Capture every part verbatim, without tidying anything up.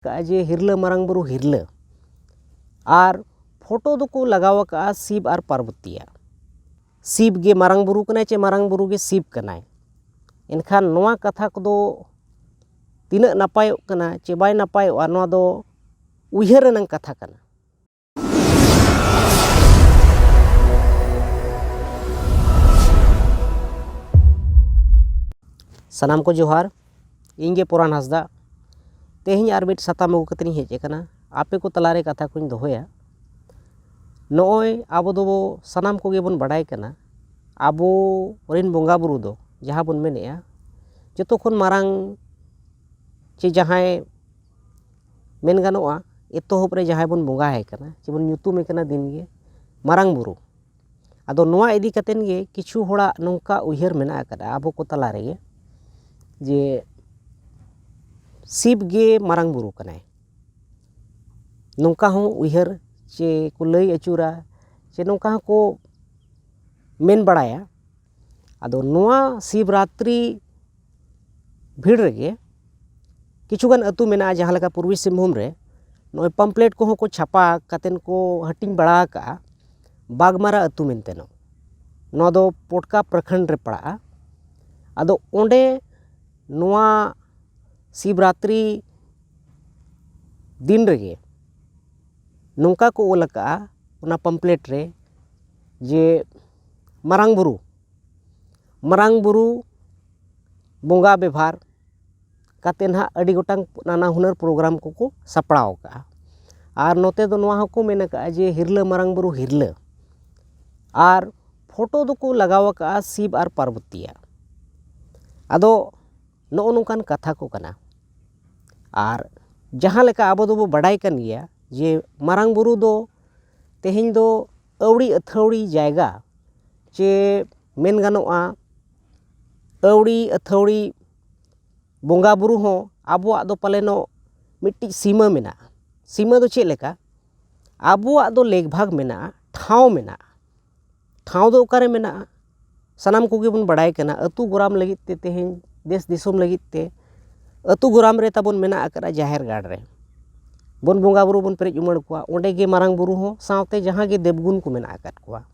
ᱠᱟᱜᱼᱟ ᱡᱮ ᱦᱤᱨᱞᱟᱹ ᱢᱟᱨᱟᱝ ᱵᱩᱨᱩ ᱦᱤᱨᱞᱟᱹ, ᱟᱨ ᱯᱷᱳᱴᱳ ᱫᱚᱠᱚ ᱞᱟᱜᱟᱣ ᱟᱠᱟᱜᱼᱟ ᱥᱤᱵ ᱟᱨ ᱯᱟᱨᱵᱚᱛᱤᱭᱟᱜ᱾ ᱥᱤᱵ ᱜᱮ ᱢᱟᱨᱟᱝ ᱵᱩᱨᱩ ᱠᱟᱱᱟᱭ ᱪᱮ ᱢᱟᱨᱟᱝ ᱵᱩᱨᱩ ᱜᱮ ᱥᱤᱵ ᱠᱟᱱᱟᱭ? ᱮᱱᱠᱷᱟᱱ ᱱᱚᱣᱟ ᱠᱟᱛᱷᱟ ᱠᱚᱫᱚ ᱛᱤᱱᱟᱹᱜ ᱱᱟᱯᱟᱭᱚᱜ ᱠᱟᱱᱟ ᱪᱮ ᱵᱟᱭ ᱱᱟᱯᱟᱭᱚᱜᱼᱟ, ᱱᱚᱣᱟ ᱫᱚ ᱩᱭᱦᱟᱹᱨ ᱨᱮᱱᱟᱝ ᱠᱟᱛᱷᱟ ᱠᱟᱱᱟ᱾ ᱥᱟᱱᱟᱢ ᱠᱚ ᱡᱚᱦᱟᱨ, ᱤᱧ ᱜᱮ ᱯᱚᱨᱟᱱ ᱦᱟᱸᱥᱫᱟ᱾ ᱛᱮᱦᱮᱧ ᱟᱨ ᱢᱤᱫ ᱥᱟᱛᱟᱢ ᱟᱹᱜᱩ ᱠᱟᱛᱮᱧ ᱦᱮᱡ ᱟᱠᱟᱱᱟ, ᱟᱯᱮ ᱠᱚ ᱛᱟᱞᱟᱨᱮ ᱠᱟᱛᱷᱟ ᱠᱚᱧ ᱫᱚᱦᱚᱭᱟ᱾ ᱱᱚᱜᱼᱚᱭ ᱟᱵᱚ ᱫᱚᱵᱚ ᱥᱟᱱᱟᱢ ᱠᱚᱜᱮ ᱵᱚᱱ ᱵᱟᱰᱟᱭ ᱠᱟᱱᱟ, ᱟᱵᱚ ᱨᱮᱱ ᱵᱚᱸᱜᱟ ᱵᱩᱨᱩ ᱫᱚ ᱡᱟᱦᱟᱸ ᱵᱚᱱ ᱢᱮᱱᱮᱫᱼᱟ, ᱡᱚᱛᱚ ᱠᱷᱚᱱ ᱢᱟᱨᱟᱝ ᱪᱮ ᱡᱟᱦᱟᱸᱭ ᱢᱮᱱ ᱜᱟᱱᱚᱜᱼᱟ, ᱮᱛᱚᱦᱚᱵ ᱨᱮ ᱡᱟᱦᱟᱸᱭ ᱵᱚᱱ ᱵᱚᱸᱜᱟ ᱟᱭ ᱠᱟᱱᱟ, ᱪᱮᱵᱚᱱ ᱧᱩᱛᱩᱢᱮ ᱠᱟᱱᱟ ᱫᱤᱱ ᱜᱮ ᱢᱟᱨᱟᱝ ᱵᱩᱨᱩ᱾ ᱟᱫᱚ ᱱᱚᱣᱟ ᱤᱫᱤ ᱠᱟᱛᱮᱱ ᱜᱮ ᱠᱤᱪᱷᱩ ᱦᱚᱲᱟᱜ ᱱᱚᱝᱠᱟ ᱩᱭᱦᱟᱹᱨ ᱢᱮᱱᱟᱜ ᱟᱠᱟᱫᱟ ᱟᱵᱚ ᱠᱚ ᱛᱟᱞᱟ ᱨᱮᱜᱮ, ᱡᱮ ᱥᱤᱵ ᱜᱮ ᱢᱟᱨᱟᱝ ᱵᱩᱨᱩ ᱠᱟᱱᱟᱭ, ᱱᱚᱝᱠᱟ ᱦᱚᱸ ᱩᱭᱦᱟᱹᱨ ᱪᱮ ᱠᱚ ᱞᱟᱹᱭ ᱟᱹᱪᱩᱨᱟ, ᱪᱮ ᱱᱚᱝᱠᱟ ᱦᱚᱸᱠᱚ ᱢᱮᱱ ᱵᱟᱲᱟᱭᱟ᱾ ᱟᱫᱚ ᱱᱚᱣᱟ ᱥᱤᱵᱨᱟᱛᱨᱤ ᱵᱷᱤᱲ ᱨᱮᱜᱮ ᱠᱤᱪᱷᱩᱜᱟᱱ ᱟᱹᱛᱩ ᱢᱮᱱᱟᱜᱼᱟ, ᱡᱟᱦᱟᱸ ᱞᱮᱠᱟ ᱯᱩᱨᱵᱤ ᱥᱤᱝᱵᱷᱩᱢ ᱨᱮ ᱱᱚᱜᱼᱚᱭ ᱯᱟᱢᱯᱞᱮᱴ ᱠᱚᱦᱚᱸ ᱠᱚ ᱪᱷᱟᱯᱟ ᱠᱟᱛᱮᱱ ᱠᱚ ᱦᱟᱹᱴᱤᱧ ᱵᱟᱲᱟ ᱟᱠᱟᱜᱼᱟ ᱵᱟᱜᱽᱢᱟᱨᱟ ᱟᱹᱛᱩ ᱢᱮᱱᱛᱮ᱾ ᱱᱚᱣᱟ ᱫᱚ ᱯᱚᱴᱠᱟ ᱯᱨᱚᱠᱷᱚᱸᱰ ᱨᱮ ᱯᱟᱲᱟᱜᱼᱟ᱾ ᱟᱫᱚ ᱚᱸᱰᱮ ᱱᱚᱣᱟ ᱥᱤᱵᱨᱟᱛᱨᱤ ᱫᱤᱱ ᱨᱮᱜᱮ ᱱᱚᱝᱠᱟ ᱠᱚ ᱚᱞ ᱟᱠᱟᱜᱼᱟ ᱚᱱᱟ ᱯᱟᱢᱯᱞᱮᱴ ᱨᱮ, ᱡᱮ ᱢᱟᱨᱟᱝ ᱵᱩᱨᱩ, ᱢᱟᱨᱟᱝ ᱵᱩᱨᱩ ᱵᱚᱸᱜᱟ ᱵᱮᱵᱷᱟᱨ ᱠᱟᱛᱮ ᱱᱟᱦᱟᱜ ᱟᱹᱰᱤ ᱜᱚᱴᱟᱝ ᱱᱟᱱᱟ ᱦᱩᱱᱟᱹᱨ ᱯᱨᱳᱜᱨᱟᱢ ᱠᱚᱠᱚ ᱥᱟᱯᱲᱟᱣ ᱟᱠᱟᱜᱼᱟ᱾ ᱟᱨ ᱱᱚᱛᱮ ᱫᱚ ᱱᱚᱣᱟ ᱦᱚᱸᱠᱚ ᱢᱮᱱ ᱟᱠᱟᱜᱼᱟ ᱡᱮ ᱦᱤᱨᱞᱟᱹ ᱢᱟᱨᱟᱝ ᱵᱩᱨᱩ ᱦᱤᱨᱞᱟᱹ, ᱟᱨ ᱯᱷᱳᱴᱳ ᱫᱚᱠᱚ ᱞᱟᱜᱟᱣ ᱟᱠᱟᱜᱼᱟ ᱥᱤᱵ ᱟᱨ ᱯᱟᱨᱵᱚᱛᱤᱭᱟᱜ᱾ ᱟᱫᱚ ᱱᱚᱜᱼᱚ ᱱᱚᱝᱠᱟᱱ ᱠᱟᱛᱷᱟ ᱠᱚ ᱠᱟᱱᱟ᱾ ᱟᱨ ᱡᱟᱦᱟᱸ ᱞᱮᱠᱟ ᱟᱵᱚ ᱫᱚᱵᱚ ᱵᱟᱰᱟᱭ ᱠᱟᱱ ᱜᱮᱭᱟ ᱡᱮ ᱢᱟᱨᱟᱝ ᱵᱩᱨᱩ ᱫᱚ ᱛᱮᱦᱮᱧ ᱫᱚ ᱟᱹᱣᱲᱤ ᱟᱹᱛᱷᱟᱹᱣᱲᱤ ᱡᱟᱭᱜᱟ ᱪᱮ ᱢᱮᱱ ᱜᱟᱱᱚᱜᱼᱟ ᱟᱹᱣᱲᱤ ᱟᱹᱛᱷᱟᱹᱣᱲᱤ ᱵᱚᱸᱜᱟ ᱵᱩᱨᱩ ᱦᱚᱸ ᱟᱵᱚᱣᱟᱜ ᱫᱚ ᱯᱟᱞᱮᱱᱚᱜ ᱢᱤᱫᱴᱤᱡ ᱥᱤᱢᱟᱹ ᱢᱮᱱᱟᱜᱼᱟ᱾ ᱥᱤᱢᱟᱹ ᱫᱚ ᱪᱮᱫ ᱞᱮᱠᱟ? ᱟᱵᱚᱣᱟᱜ ᱫᱚ ᱞᱮᱠ ᱵᱷᱟᱜᱽ ᱢᱮᱱᱟᱜᱼᱟ, ᱴᱷᱟᱶ ᱢᱮᱱᱟᱜᱼᱟ᱾ ᱴᱷᱟᱶ ᱫᱚ ᱚᱠᱟᱨᱮ ᱢᱮᱱᱟᱜᱼᱟ? ᱥᱟᱱᱟᱢ ᱠᱚᱜᱮ ᱵᱚᱱ ᱵᱟᱲᱟᱭ ᱠᱟᱱᱟ, ᱟᱹᱛᱩ ᱜᱚᱨᱟᱢ ᱞᱟᱹᱜᱤᱫ ᱛᱮ ᱛᱮᱦᱮᱧ ᱫᱮᱥ ᱫᱤᱥᱚᱢ ᱞᱟᱹᱜᱤᱫ ᱛᱮ ᱟᱹᱛᱩ ᱜᱚᱨᱟᱢ ᱨᱮ ᱛᱟᱵᱚᱱ ᱢᱮᱱᱟᱜ ᱟᱠᱟᱫᱼᱟ ᱡᱟᱦᱮᱨ ᱜᱟᱲ ᱨᱮ᱾ ᱵᱚᱱ ᱵᱚᱸᱜᱟ ᱵᱩᱨᱩ ᱵᱚᱱ ᱯᱮᱨᱮᱡ ᱩᱢᱟᱹᱲ ᱠᱚᱣᱟ, ᱚᱸᱰᱮ ᱜᱮ ᱢᱟᱨᱟᱝ ᱵᱩᱨᱩ ᱦᱚᱸ ᱥᱟᱶᱛᱮ ᱡᱟᱦᱟᱸ ᱜᱮ ᱫᱮᱵᱽᱜᱩᱱ ᱠᱚ ᱢᱮᱱᱟᱜ ᱟᱠᱟᱫ ᱠᱚᱣᱟ᱾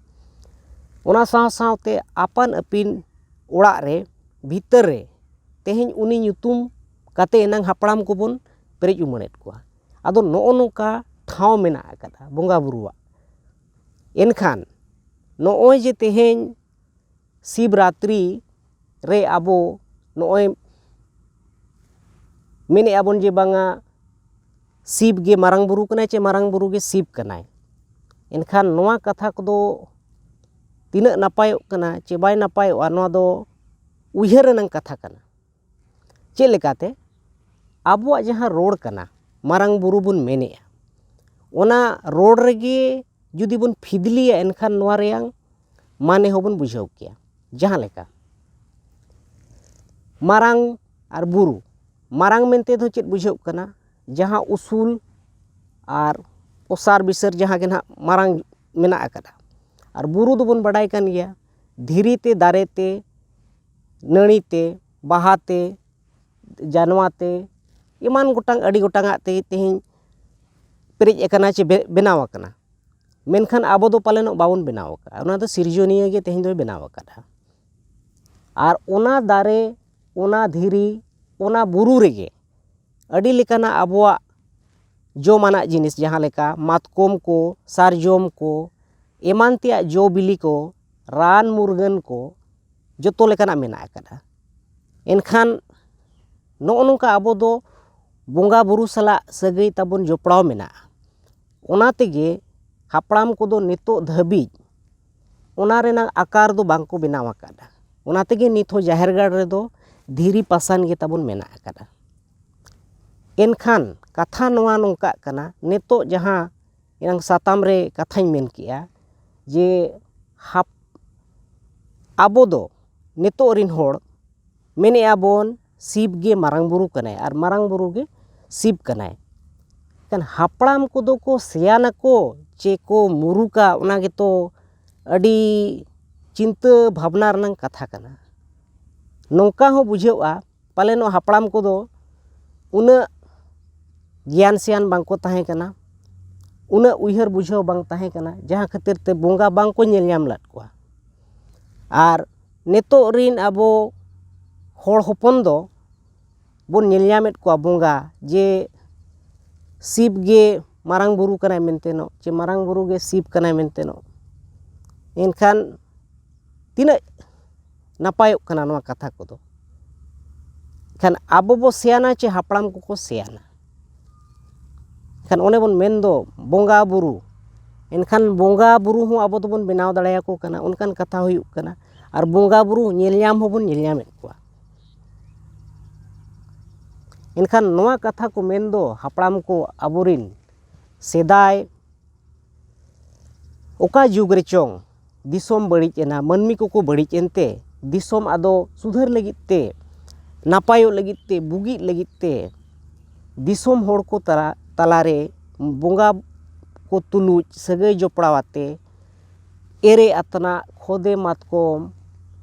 ᱚᱱᱟ ᱥᱟᱶ ᱥᱟᱶᱛᱮ ᱟᱯᱟᱱ ᱟᱹᱯᱤᱱ ᱚᱲᱟᱜ ᱨᱮ, ᱵᱷᱤᱛᱟᱹᱨ ᱨᱮ ᱛᱮᱦᱮᱧ ᱩᱱᱤ ᱧᱩᱛᱩᱢ ᱠᱟᱛᱮ ᱮᱱᱟᱝ ᱦᱟᱯᱲᱟᱢ ᱠᱚᱵᱚᱱ ᱯᱮᱨᱮᱡ ᱩᱢᱟᱹᱲᱮᱫ ᱠᱚᱣᱟ᱾ ᱟᱫᱚ ᱱᱚᱜᱼᱚ ᱱᱚᱝᱠᱟ ᱴᱷᱟᱶ ᱢᱮᱱᱟᱜ ᱟᱠᱟᱫᱟ ᱵᱚᱸᱜᱟ ᱵᱩᱨᱩᱣᱟᱜ᱾ ᱮᱱᱠᱷᱟᱱ ᱱᱚᱜᱼᱚᱭ ᱡᱮ ᱛᱮᱦᱮᱧ ᱥᱤᱵᱨᱟᱛᱨᱤ ᱨᱮ ᱟᱵᱚ ᱱᱚᱜᱼᱚᱭ ᱢᱮᱱᱮᱫᱼᱟ ᱵᱚᱱ ᱡᱮ ᱵᱟᱝᱟ ᱥᱤᱵ ᱜᱮ ᱢᱟᱨᱟᱝ ᱵᱩᱨᱩ ᱠᱟᱱᱟᱭ ᱪᱮ ᱢᱟᱨᱟᱝ ᱵᱩᱨᱩ ᱜᱮ ᱥᱤᱵ ᱠᱟᱱᱟᱭ᱾ ᱮᱱᱠᱷᱟᱱ ᱱᱚᱣᱟ ᱠᱟᱛᱷᱟ ᱠᱚᱫᱚ ᱛᱤᱱᱟᱹᱜ ᱱᱟᱯᱟᱭᱚᱜ ᱠᱟᱱᱟ ᱪᱮ ᱵᱟᱭ ᱱᱟᱯᱟᱭᱚᱜᱼᱟ, ᱱᱚᱣᱟ ᱫᱚ ᱩᱭᱦᱟᱹᱨ ᱨᱮᱱᱟᱜ ᱠᱟᱛᱷᱟ ᱠᱟᱱᱟ᱾ ᱪᱮᱫ ᱞᱮᱠᱟᱛᱮ? ᱟᱵᱚᱣᱟᱜ ᱡᱟᱦᱟᱸ ᱨᱚᱲ ᱠᱟᱱᱟ, ᱢᱟᱨᱟᱝ ᱵᱩᱨᱩ ᱵᱚᱱ ᱢᱮᱱᱮᱜᱼᱟ, ᱚᱱᱟ ᱨᱚᱲ ᱨᱮᱜᱮ ᱡᱩᱫᱤ ᱵᱚᱱ ᱯᱷᱤᱫᱽᱞᱤᱭᱟ, ᱮᱱᱠᱷᱟᱱ ᱱᱚᱣᱟ ᱨᱮᱭᱟᱝ ᱢᱟᱱᱮ ᱦᱚᱸᱵᱚᱱ ᱵᱩᱡᱷᱟᱹᱣ ᱠᱮᱭᱟ᱾ ᱡᱟᱦᱟᱸ ᱞᱮᱠᱟ ᱢᱟᱨᱟᱝ ᱟᱨ ᱵᱩᱨᱩ, ᱢᱟᱨᱟᱝ ᱢᱮᱱᱛᱮ ᱫᱚ ᱪᱮᱫ ᱵᱩᱡᱷᱟᱹᱜ ᱠᱟᱱᱟ? ᱡᱟᱦᱟᱸ ᱩᱥᱩᱞ ᱟᱨ ᱚᱥᱟᱨ ᱵᱤᱥᱟᱹᱨ ᱡᱟᱦᱟᱸ ᱜᱮ ᱱᱟᱦᱟᱜ ᱢᱟᱨᱟᱝ ᱢᱮᱱᱟᱜ ᱟᱠᱟᱫᱟ᱾ ᱟᱨ ᱵᱩᱨᱩ ᱫᱚᱵᱚᱱ ᱵᱟᱰᱟᱭ ᱠᱟᱱ ᱜᱮᱭᱟ, ᱫᱷᱤᱨᱤ ᱛᱮ, ᱫᱟᱨᱮ ᱛᱮ, ᱱᱟᱹᱲᱤ ᱛᱮ, ᱵᱟᱦᱟ ᱛᱮ, ᱡᱟᱱᱣᱟ ᱛᱮ, ᱮᱢᱟᱱ ᱜᱚᱴᱟᱝ, ᱟᱹᱰᱤ ᱜᱚᱴᱟᱝᱟᱜ ᱛᱮ ᱛᱮᱦᱮᱧ ᱯᱮᱨᱮᱡ ᱟᱠᱟᱱᱟ ᱪᱮ ᱵᱮ-, ᱵᱮᱱᱟᱣ ᱟᱠᱟᱱᱟ᱾ ᱢᱮᱱᱠᱷᱟᱱ ᱟᱵᱚ ᱫᱚ ᱯᱟᱞᱮᱱᱚᱜ ᱵᱟᱵᱚᱱ ᱵᱮᱱᱟᱣ ᱟᱠᱟᱫᱼᱟ, ᱚᱱᱟ ᱫᱚ ᱥᱤᱨᱡᱚᱱᱤᱭᱟᱹ ᱜᱮ ᱛᱮᱦᱮᱧ ᱫᱚᱭ ᱵᱮᱱᱟᱣ ᱟᱠᱟᱫᱼᱟ᱾ ᱟᱨ ᱚᱱᱟ ᱫᱟᱨᱮ, ᱚᱱᱟ ᱫᱷᱤᱨᱤ, ᱚᱱᱟ ᱵᱩᱨᱩ ᱨᱮᱜᱮ ᱟᱹᱰᱤ ᱞᱮᱠᱟᱱᱟᱜ ᱟᱵᱚᱣᱟᱜ ᱡᱚᱢᱟᱱᱟᱜ ᱡᱤᱱᱤᱥ, ᱡᱟᱦᱟᱸ ᱞᱮᱠᱟ ᱢᱟᱛᱠᱚᱢ ᱠᱚ, ᱥᱟᱨᱡᱚᱢ ᱠᱚ, ᱮᱢᱟᱱ ᱛᱮᱭᱟᱜ ᱡᱚ ᱵᱤᱞᱤ ᱠᱚ, ᱨᱟᱱ ᱢᱩᱨᱜᱟᱹᱱ ᱠᱚ, ᱡᱚᱛᱚ ᱞᱮᱠᱟᱱᱟᱜ ᱢᱮᱱᱟᱜ ᱟᱠᱟᱫᱟ᱾ ᱮᱱᱠᱷᱟᱱ ᱱᱚᱜᱼᱚ ᱱᱚᱝᱠᱟ ᱟᱵᱚ ᱫᱚ ᱵᱚᱸᱜᱟ ᱵᱩᱨᱩ ᱥᱟᱞᱟᱜ ᱥᱟᱹᱜᱟᱹᱭ ᱛᱟᱵᱚᱱ ᱡᱚᱯᱲᱟᱣ ᱢᱮᱱᱟᱜᱼᱟ᱾ ᱚᱱᱟ ᱛᱮᱜᱮ ᱦᱟᱯᱲᱟᱢ ᱠᱚᱫᱚ ᱱᱤᱛᱚᱜ ᱫᱷᱟᱹᱵᱤᱡ ᱚᱱᱟ ᱨᱮᱱᱟᱜ ᱟᱠᱟᱨ ᱫᱚ ᱵᱟᱝ ᱠᱚ ᱵᱮᱱᱟᱣ ᱟᱠᱟᱫᱟ᱾ ᱚᱱᱟ ᱛᱮᱜᱮ ᱱᱤᱛ ᱦᱚᱸ ᱡᱟᱦᱮᱨ ᱜᱟᱲ ᱨᱮᱫᱚ ᱫᱷᱤᱨᱤ ᱯᱟᱥᱟᱱ ᱜᱮ ᱛᱟᱵᱚᱱ ᱢᱮᱱᱟᱜ ᱟᱠᱟᱫᱟ᱾ ᱮᱱᱠᱷᱟᱱ ᱠᱟᱛᱷᱟ ᱱᱚᱣᱟ ᱱᱚᱝᱠᱟᱜ ᱠᱟᱱᱟ, ᱱᱤᱛᱚᱜ ᱡᱟᱦᱟᱸ ᱮᱱᱟᱝ ᱥᱟᱛᱟᱢ ᱨᱮ ᱠᱟᱛᱷᱟᱧ ᱢᱮᱱ ᱠᱮᱜᱼᱟ ᱡᱮ ᱦᱟᱯ-, ᱟᱵᱚ ᱫᱚ ᱱᱤᱛᱚᱜ ᱨᱤᱱ ᱦᱚᱲ ᱢᱮᱱᱮᱜᱼᱟ ᱵᱚᱱ ᱥᱤᱵ ᱜᱮ ᱢᱟᱨᱟᱝ ᱵᱩᱨᱩ ᱠᱟᱱᱟᱭ ᱟᱨ ᱢᱟᱨᱟᱝ ᱵᱩᱨᱩ ᱜᱮ ᱥᱤᱵ ᱠᱟᱱᱟᱭ᱾ ᱮᱱᱠᱷᱟᱱ ᱦᱟᱯᱲᱟᱢ ᱠᱚᱫᱚ ᱠᱚ ᱥᱮᱭᱟᱱᱟᱠᱚ ᱪᱮ ᱠᱚ ᱢᱩᱨᱩᱠᱟ, ᱚᱱᱟ ᱜᱮᱛᱚ ᱟᱹᱰᱤ ᱪᱤᱱᱛᱟᱹ ᱵᱷᱟᱵᱽᱱᱟ ᱨᱮᱱᱟᱜ ᱠᱟᱛᱷᱟ ᱠᱟᱱᱟ᱾ ᱱᱚᱝᱠᱟ ᱦᱚᱸ ᱵᱩᱡᱷᱟᱹᱜᱼᱟ, ᱯᱟᱞᱮᱱᱚᱜ ᱦᱟᱯᱲᱟᱢ ᱠᱚᱫᱚ ᱩᱱᱟᱹᱜ ᱜᱮᱭᱟᱱ ᱥᱮᱭᱟᱱ ᱵᱟᱝ ᱠᱚ ᱛᱟᱦᱮᱸ ᱠᱟᱱᱟ, ᱩᱱᱟᱹᱜ ᱩᱭᱦᱟᱹᱨ ᱵᱩᱡᱷᱟᱹᱣ ᱵᱟᱝ ᱛᱟᱦᱮᱸ ᱠᱟᱱᱟ, ᱡᱟᱦᱟᱸ ᱠᱷᱟᱹᱛᱤᱨ ᱛᱮ ᱵᱚᱸᱜᱟ ᱵᱟᱝ ᱠᱚ ᱧᱮᱞ ᱧᱟᱢ ᱞᱮᱫ ᱠᱚᱣᱟ᱾ ᱟᱨ ᱱᱤᱛᱚᱜ ᱨᱤᱱ ᱟᱵᱚ ᱦᱚᱲ ᱦᱚᱯᱚᱱ ᱫᱚ ᱵᱚᱱ ᱧᱮᱞ ᱧᱟᱢᱮᱫ ᱠᱚᱣᱟ ᱵᱚᱸᱜᱟ, ᱡᱮ ᱥᱤᱵ ᱜᱮ ᱢᱟᱨᱟᱝ ᱵᱩᱨᱩ ᱠᱟᱱᱟᱭ ᱢᱮᱱᱛᱮ ᱱᱚᱜ, ᱪᱮ ᱢᱟᱨᱟᱝ ᱵᱩᱨᱩ ᱜᱮ ᱥᱤᱵ ᱠᱟᱱᱟᱭ ᱢᱮᱱᱛᱮ ᱱᱚᱜ᱾ ᱮᱱᱠᱷᱟᱱ ᱛᱤᱱᱟᱹᱜ ᱱᱟᱯᱟᱭᱚᱜ ᱠᱟᱱᱟ ᱱᱚᱣᱟ ᱠᱟᱛᱷᱟ ᱠᱚᱫᱚ? ᱮᱱᱠᱷᱟᱱ ᱟᱵᱚ ᱵᱚ ᱥᱮᱭᱟᱱᱟ ᱪᱮ ᱦᱟᱯᱲᱟᱢ ᱠᱚᱠᱚ ᱥᱮᱭᱟᱱᱟ? ᱮᱱᱠᱷᱟᱱ ᱚᱱᱮ ᱵᱚᱱ ᱢᱮᱱ ᱫᱚ ᱵᱚᱸᱜᱟ ᱵᱩᱨᱩ, ᱮᱱᱠᱷᱟᱱ ᱵᱚᱸᱜᱟ ᱵᱩᱨᱩ ᱦᱚᱸ ᱟᱵᱚ ᱫᱚᱵᱚᱱ ᱵᱮᱱᱟᱣ ᱫᱟᱲᱮᱭᱟᱠᱚ ᱠᱟᱱᱟ, ᱚᱱᱠᱟᱱ ᱠᱟᱛᱷᱟ ᱦᱩᱭᱩᱜ ᱠᱟᱱᱟ᱾ ᱟᱨ ᱵᱚᱸᱜᱟ ᱵᱩᱨᱩ ᱧᱮᱞ ᱧᱟᱢ ᱦᱚᱸᱵᱚᱱ ᱧᱮᱞ ᱧᱟᱢᱮᱫ ᱠᱚᱣᱟ᱾ ᱮᱱᱠᱷᱟᱱ ᱱᱚᱣᱟ ᱠᱟᱛᱷᱟ ᱠᱚ ᱢᱮᱱ ᱫᱚ ᱦᱟᱯᱲᱟᱢ ᱠᱚ ᱟᱵᱚᱨᱤᱱ ᱥᱮᱫᱟᱭ ᱚᱠᱟ ᱡᱩᱜᱽ ᱨᱮᱪᱚᱝ ᱫᱤᱥᱚᱢ ᱵᱟᱹᱲᱤᱡ ᱮᱱᱟ, ᱢᱟᱹᱱᱢᱤ ᱠᱚᱠᱚ ᱵᱟᱹᱲᱤᱡ ᱮᱱᱛᱮ ᱫᱤᱥᱚᱢ ᱟᱫᱚ ᱥᱩᱫᱷᱟᱹᱨ ᱞᱟᱹᱜᱤᱫ ᱛᱮ, ᱱᱟᱯᱟᱭᱚᱜ ᱞᱟᱹᱜᱤᱫ ᱛᱮ, ᱵᱩᱜᱤᱜ ᱞᱟᱹᱜᱤᱫ ᱛᱮ ᱫᱤᱥᱚᱢ ᱦᱚᱲ ᱠᱚ ᱛᱟᱞᱟ, ᱛᱟᱞᱟᱨᱮ ᱵᱚᱸᱜᱟ ᱠᱚ ᱛᱩᱞᱩᱡ ᱥᱟᱹᱜᱟᱹᱭ ᱡᱚᱯᱲᱟᱣ ᱟᱛᱮ ᱮᱨᱮ ᱟᱛᱱᱟᱜ ᱠᱷᱚᱫᱮ ᱢᱟᱛᱠᱚᱢ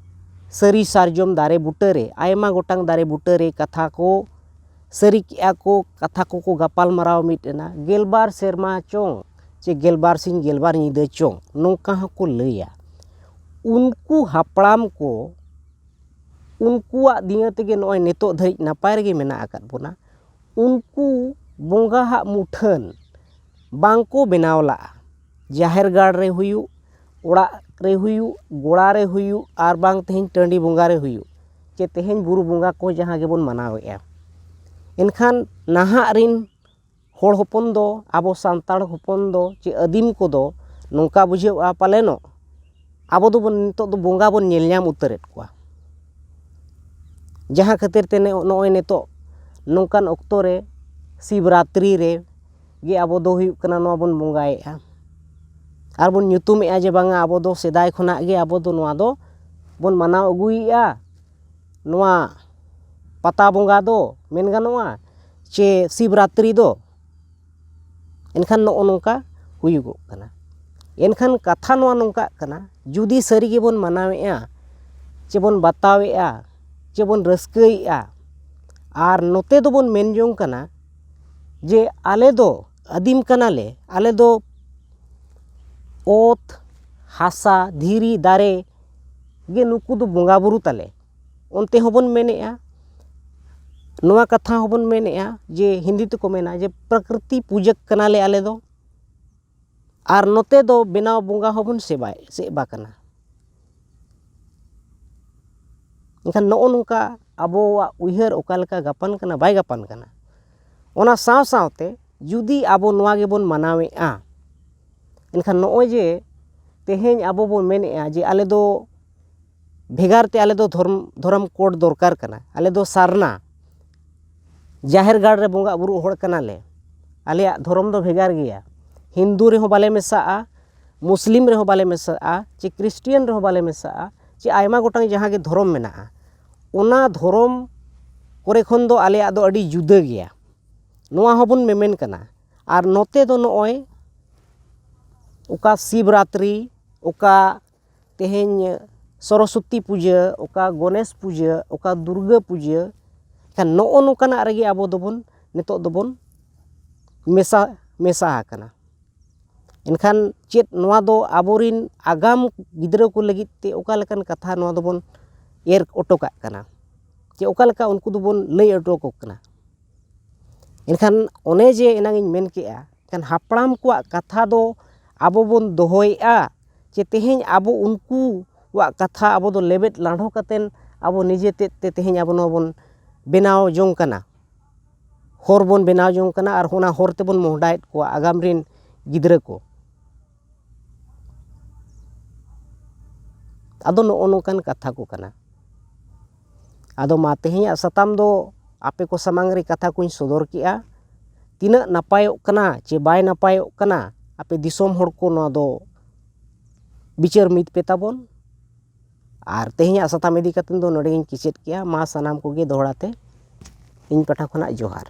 ᱥᱟᱹᱨᱤ ᱥᱟᱨᱡᱚᱢ ᱫᱟᱨᱮ ᱵᱩᱴᱟᱹᱨᱮ, ᱟᱭᱢᱟ ᱜᱚᱴᱟᱝ ᱫᱟᱨᱮ ᱵᱩᱴᱟᱹᱨᱮ ᱠᱟᱛᱷᱟ ᱠᱚ ᱥᱟᱹᱨᱤ ᱠᱮᱜᱼᱟ ᱠᱚ, ᱠᱟᱛᱷᱟ ᱠᱚᱠᱚ ᱜᱟᱯᱟᱞ ᱢᱟᱨᱟᱣ ᱢᱤᱫ ᱮᱱᱟ᱾ ᱜᱮᱞᱵᱟᱨ ᱥᱮᱨᱢᱟ ᱪᱚᱝ ᱪᱮ ᱜᱮᱞᱵᱟᱨ ᱥᱤᱧ ᱜᱮᱞᱵᱟᱨ ᱧᱤᱫᱟᱹ ᱪᱚᱝ ᱱᱚᱝᱠᱟ ᱦᱚᱸᱠᱚ ᱞᱟᱹᱭᱟ᱾ ᱩᱱᱠᱩ ᱦᱟᱯᱲᱟᱢ ᱠᱚ, ᱩᱱᱠᱩᱣᱟᱜ ᱫᱤᱭᱟᱹ ᱛᱮᱜᱮ ᱱᱚᱜᱼᱚᱭ ᱱᱤᱛᱚᱜ ᱫᱷᱟᱹᱨᱤᱡ ᱱᱟᱯᱟᱭ ᱨᱮᱜᱮ ᱢᱮᱱᱟᱜ ᱟᱠᱟᱫ ᱵᱚᱱᱟ᱾ ᱩᱱᱠᱩ ᱵᱚᱸᱜᱟ ᱦᱟᱜ ᱢᱩᱴᱷᱟᱹᱱ ᱵᱟᱝ ᱠᱚ ᱵᱮᱱᱟᱣ ᱞᱟᱜᱼᱟ᱾ ᱡᱟᱦᱮᱨ ᱜᱟᱲ ᱨᱮ ᱦᱩᱭᱩᱜ, ᱚᱲᱟᱜ ᱨᱮ ᱦᱩᱭᱩᱜ, ᱜᱚᱲᱟ ᱨᱮ ᱦᱩᱭᱩᱜ, ᱟᱨ ᱵᱟᱝ ᱛᱮᱦᱮᱧ ᱴᱟᱺᱰᱤ ᱵᱚᱸᱜᱟ ᱨᱮ ᱦᱩᱭᱩᱜ, ᱪᱮ ᱛᱮᱦᱮᱧ ᱵᱩᱨᱩ ᱵᱚᱸᱜᱟ ᱠᱚ ᱡᱟᱦᱟᱸ ᱜᱮᱵᱚᱱ ᱢᱟᱱᱟᱣᱮᱫᱼᱟ, ᱮᱱᱠᱷᱟᱱ ᱱᱟᱦᱟᱜ ᱨᱤᱱ ᱦᱚᱲ ᱦᱚᱯᱚᱱ ᱫᱚ, ᱟᱵᱚ ᱥᱟᱱᱛᱟᱲ ᱦᱚᱯᱚᱱ ᱫᱚ ᱪᱮ ᱟᱹᱫᱤᱢ ᱠᱚᱫᱚ ᱱᱚᱝᱠᱟ ᱵᱩᱡᱷᱟᱹᱜᱼᱟ ᱯᱟᱞᱮᱱᱚᱜ, ᱟᱵᱚ ᱫᱚᱵᱚᱱ ᱱᱤᱛᱚᱜ ᱫᱚ ᱵᱚᱸᱜᱟ ᱵᱚᱱ ᱧᱮᱞ ᱧᱟᱢ ᱩᱛᱟᱹᱨᱮᱫ ᱠᱚᱣᱟ᱾ ᱡᱟᱦᱟᱸ ᱠᱷᱟᱹᱛᱤᱨ ᱛᱮ ᱱᱮ-, ᱱᱚᱜᱼᱚᱭ ᱱᱤᱛᱚᱜ ᱱᱚᱝᱠᱟᱱ ᱚᱠᱛᱚ ᱨᱮ ᱥᱤᱵᱨᱟᱛᱨᱤ ᱨᱮ ᱜᱮ ᱟᱵᱚ ᱫᱚ ᱦᱩᱭᱩᱜ ᱠᱟᱱᱟ ᱱᱚᱣᱟ ᱵᱚᱱ ᱵᱚᱸᱜᱟᱭᱮᱫᱼᱟ᱾ ᱟᱨ ᱵᱚᱱ ᱧᱩᱛᱩᱢᱮᱫᱼᱟ ᱡᱮ ᱵᱟᱝᱟ ᱟᱵᱚ ᱫᱚ ᱥᱮᱫᱟᱭ ᱠᱷᱚᱱᱟᱜ ᱜᱮ ᱟᱵᱚ ᱫᱚ ᱱᱚᱣᱟ ᱫᱚ ᱵᱚᱱ ᱢᱟᱱᱟᱣ ᱟᱹᱜᱩᱭᱮᱫᱼᱟ᱾ ᱱᱚᱣᱟ ᱯᱟᱛᱟ ᱵᱚᱸᱜᱟ ᱫᱚ ᱢᱮᱱ ᱜᱟᱱᱚᱜᱼᱟ ᱪᱮ ᱥᱤᱵᱨᱟᱛᱨᱤ ᱫᱚ, ᱮᱱᱠᱷᱟᱱ ᱱᱚᱜᱼᱚ ᱱᱚᱝᱠᱟ ᱦᱩᱭᱩᱜᱚᱜ ᱠᱟᱱᱟ᱾ ᱮᱱᱠᱷᱟᱱ ᱠᱟᱛᱷᱟ ᱱᱚᱣᱟ ᱱᱚᱝᱠᱟᱜ ᱠᱟᱱᱟ, ᱡᱩᱫᱤ ᱥᱟᱹᱨᱤ ᱜᱮᱵᱚᱱ ᱢᱟᱱᱟᱣᱮᱫᱼᱟ, ᱪᱮᱵᱚᱱ ᱵᱟᱛᱟᱣᱮᱫᱼᱟ, ᱪᱮᱵᱚᱱ ᱨᱟᱹᱥᱠᱟᱹᱭᱮᱫᱼᱟ, ᱟᱨ ᱱᱚᱛᱮ ᱫᱚᱵᱚᱱ ᱢᱮᱱ ᱡᱚᱝ ᱠᱟᱱᱟ ᱡᱮ ᱟᱞᱮ ᱫᱚ ᱟᱹᱫᱤᱢ ᱠᱟᱱᱟᱞᱮ, ᱟᱞᱮ ᱫᱚ ᱚᱛ, ᱦᱟᱥᱟ, ᱫᱷᱤᱨᱤ, ᱫᱟᱨᱮ ᱜᱮ ᱱᱩᱠᱩ ᱫᱚ ᱵᱚᱸᱜᱟ ᱵᱩᱨᱩ ᱛᱟᱞᱮ, ᱚᱱᱛᱮ ᱦᱚᱸᱵᱚᱱ ᱢᱮᱱᱮᱜᱼᱟ᱾ ᱱᱚᱣᱟ ᱠᱟᱛᱷᱟ ᱦᱚᱸᱵᱚᱱ ᱢᱮᱱᱮᱜᱼᱟ ᱡᱮ ᱦᱤᱱᱫᱤ ᱛᱮᱠᱚ ᱢᱮᱱᱟ ᱡᱮ ᱯᱨᱚᱠᱨᱤᱛᱤ ᱯᱩᱡᱟᱹ ᱠᱟᱱᱟᱞᱮ ᱟᱞᱮ ᱫᱚ, ᱟᱨ ᱱᱚᱛᱮ ᱫᱚ ᱵᱮᱱᱟᱣ ᱵᱚᱸᱜᱟ ᱦᱚᱸᱵᱚᱱ ᱥᱮᱵᱟᱭ, ᱥᱮᱵᱟ ᱠᱟᱱᱟ᱾ ᱮᱱᱠᱷᱟᱱ ᱱᱚᱜᱼᱚ ᱱᱚᱝᱠᱟ ᱟᱵᱚᱣᱟᱜ ᱩᱭᱦᱟᱹᱨ ᱚᱠᱟ ᱞᱮᱠᱟ ᱜᱟᱯᱟᱱ ᱠᱟᱱᱟ, ᱵᱟᱭ ᱜᱟᱯᱟᱱ ᱠᱟᱱᱟ᱾ ᱚᱱᱟ ᱥᱟᱶ ᱥᱟᱶᱛᱮ ᱡᱩᱫᱤ ᱟᱵᱚ ᱱᱚᱣᱟ ᱜᱮᱵᱚᱱ ᱢᱟᱱᱟᱣᱮᱫᱼᱟ, ᱮᱱᱠᱷᱟᱱ ᱱᱚᱜᱼᱚᱭ ᱡᱮ ᱛᱮᱦᱮᱧ ᱟᱵᱚ ᱵᱚᱱ ᱢᱮᱱᱮᱫᱼᱟ ᱡᱮ ᱟᱞᱮ ᱫᱚ ᱵᱷᱮᱜᱟᱨ ᱛᱮ ᱟᱞᱮ ᱫᱚ ᱫᱷᱚᱨᱚᱢ, ᱫᱷᱚᱨᱚᱢ ᱠᱳᱰ ᱫᱚᱨᱠᱟᱨ ᱠᱟᱱᱟ, ᱟᱞᱮ ᱫᱚ ᱥᱟᱨᱱᱟ, ᱡᱟᱦᱮᱨ ᱜᱟᱲ ᱨᱮ ᱵᱚᱸᱜᱟ ᱵᱩᱨᱩᱜ ᱦᱚᱲ ᱠᱟᱱᱟᱞᱮ, ᱟᱞᱮᱭᱟᱜ ᱫᱷᱚᱨᱚᱢ ᱫᱚ ᱵᱷᱮᱜᱟᱨ ᱜᱮᱭᱟ, ᱦᱤᱱᱫᱩ ᱨᱮᱦᱚᱸ ᱵᱟᱞᱮ ᱢᱮᱥᱟᱜᱼᱟ, ᱢᱩᱥᱞᱤᱢ ᱨᱮᱦᱚᱸ ᱵᱟᱞᱮ ᱢᱮᱥᱟᱜᱼᱟ, ᱪᱮ ᱠᱷᱨᱤᱥᱴᱤᱭᱟᱱ ᱨᱮᱦᱚᱸ ᱵᱟᱞᱮ ᱢᱮᱥᱟᱜᱼᱟ, ᱪᱮ ᱟᱭᱢᱟ ᱜᱚᱴᱟᱝ ᱡᱟᱦᱟᱸ ᱜᱮ ᱫᱷᱚᱨᱚᱢ ᱢᱮᱱᱟᱜᱼᱟ, ᱚᱱᱟ ᱫᱷᱚᱨᱚᱢ ᱠᱚᱨᱮ ᱠᱷᱚᱱ ᱫᱚ ᱟᱞᱮᱭᱟᱜ ᱫᱚ ᱟᱹᱰᱤ ᱡᱩᱫᱟᱹ ᱜᱮᱭᱟ᱾ ᱱᱚᱣᱟ ᱦᱚᱸᱵᱚᱱ ᱢᱮᱢᱮᱱ ᱠᱟᱱᱟ᱾ ᱟᱨ ᱱᱚᱛᱮ ᱫᱚ ᱱᱚᱜᱼᱚᱭ ᱚᱠᱟ ᱥᱤᱵᱨᱟᱛᱨᱤ, ᱚᱠᱟ ᱛᱮᱦᱮᱧ ᱥᱚᱨᱚᱥᱚᱛᱤ ᱯᱩᱡᱟᱹ, ᱚᱠᱟ ᱜᱚᱱᱮᱥ ᱯᱩᱡᱟᱹ, ᱚᱠᱟ ᱫᱩᱨᱜᱟᱹ ᱯᱩᱡᱟᱹ, ᱮᱱᱠᱷᱟᱱ ᱱᱚᱜᱼᱚ ᱱᱚᱝᱠᱟᱱᱟᱜ ᱨᱮᱜᱮ ᱟᱵᱚ ᱫᱚᱵᱚᱱ ᱱᱤᱛᱚᱜ ᱫᱚᱵᱚᱱ ᱢᱮᱥᱟ, ᱢᱮᱥᱟ ᱟᱠᱟᱱᱟ᱾ ᱮᱱᱠᱷᱟᱱ ᱪᱮᱫ ᱱᱚᱣᱟ ᱫᱚ ᱟᱵᱚᱨᱤᱱ ᱟᱜᱟᱢ ᱜᱤᱫᱽᱨᱟᱹ ᱠᱚ ᱞᱟᱹᱜᱤᱫ ᱛᱮ ᱚᱠᱟ ᱞᱮᱠᱟᱱ ᱠᱟᱛᱷᱟ ᱱᱚᱣᱟ ᱫᱚᱵᱚᱱ ᱮᱨ ᱚᱴᱚ ᱠᱟᱜ ᱠᱟᱱᱟ, ᱪᱮ ᱚᱠᱟ ᱞᱮᱠᱟ ᱩᱱᱠᱩ ᱫᱚᱵᱚᱱ ᱞᱟᱹᱭ ᱚᱴᱚ ᱟᱠᱚ ᱠᱟᱱᱟ? ᱮᱱᱠᱷᱟᱱ ᱚᱱᱮ ᱡᱮ ᱮᱱᱟᱝ ᱤᱧ ᱢᱮᱱ ᱠᱮᱜᱼᱟ, ᱮᱱᱠᱷᱟᱱ ᱦᱟᱯᱲᱟᱢ ᱠᱚᱣᱟᱜ ᱠᱟᱛᱷᱟ ᱫᱚ ᱟᱵᱚ ᱵᱚᱱ ᱫᱚᱦᱚᱭᱮᱜᱼᱟ, ᱪᱮ ᱛᱮᱦᱮᱧ ᱟᱵᱚ ᱩᱱᱠᱩᱣᱟᱜ ᱠᱟᱛᱷᱟ ᱟᱵᱚ ᱫᱚ ᱞᱮᱵᱮᱫ ᱞᱟᱸᱰᱷᱚ ᱠᱟᱛᱮᱱ ᱟᱵᱚ ᱱᱤᱡᱮ ᱛᱮᱫ ᱛᱮ ᱛᱮᱦᱮᱧ ᱟᱵᱚ ᱱᱚᱣᱟ ᱵᱚᱱ ᱵᱮᱱᱟᱣ ᱡᱚᱝ ᱠᱟᱱᱟ, ᱦᱚᱨ ᱵᱚᱱ ᱵᱮᱱᱟᱣ ᱡᱚᱝ ᱠᱟᱱᱟ ᱟᱨ ᱚᱱᱟ ᱦᱚᱨ ᱛᱮᱵᱚᱱ ᱢᱚᱦᱰᱟᱭᱮᱫ ᱠᱚᱣᱟ ᱟᱜᱟᱢ ᱨᱤᱱ ᱜᱤᱫᱽᱨᱟᱹ ᱠᱚ᱾ ᱟᱫᱚ ᱱᱚᱜᱼᱚ ᱱᱚᱝᱠᱟᱱ ᱠᱟᱛᱷᱟ ᱠᱚ ᱠᱟᱱᱟ᱾ ᱟᱫᱚ ᱢᱟ, ᱛᱮᱦᱮᱧᱟᱜ ᱥᱟᱛᱟᱢ ᱫᱚ ᱟᱯᱮ ᱠᱚ ᱥᱟᱢᱟᱝ ᱨᱮ ᱠᱟᱛᱷᱟ ᱠᱚᱧ ᱥᱚᱫᱚᱨ ᱠᱮᱜᱼᱟ᱾ ᱛᱤᱱᱟᱹᱜ ᱱᱟᱯᱟᱭᱚᱜ ᱠᱟᱱᱟ ᱪᱮ ᱵᱟᱭ ᱱᱟᱯᱟᱭᱚᱜ ᱠᱟᱱᱟ, ᱟᱯᱮ ᱫᱤᱥᱚᱢ ᱦᱚᱲ ᱠᱚ ᱱᱚᱣᱟ ᱫᱚ ᱵᱤᱪᱟᱹᱨ ᱢᱤᱫ ᱯᱮ ᱛᱟᱵᱚᱱ᱾ ᱟᱨ ᱛᱮᱦᱮᱧᱟᱜ ᱥᱟᱛᱟᱢ ᱤᱫᱤ ᱠᱟᱛᱮ ᱫᱚ ᱱᱚᱰᱮ ᱜᱤᱧ ᱠᱮᱪᱮᱫ ᱠᱮᱜᱼᱟ᱾ ᱢᱟ, ᱥᱟᱱᱟᱢ ᱠᱚᱜᱮ ᱫᱚᱦᱲᱟ ᱛᱮ ᱤᱧ ᱯᱟᱦᱴᱟ ᱠᱷᱚᱱᱟᱜ ᱡᱚᱦᱟᱨ᱾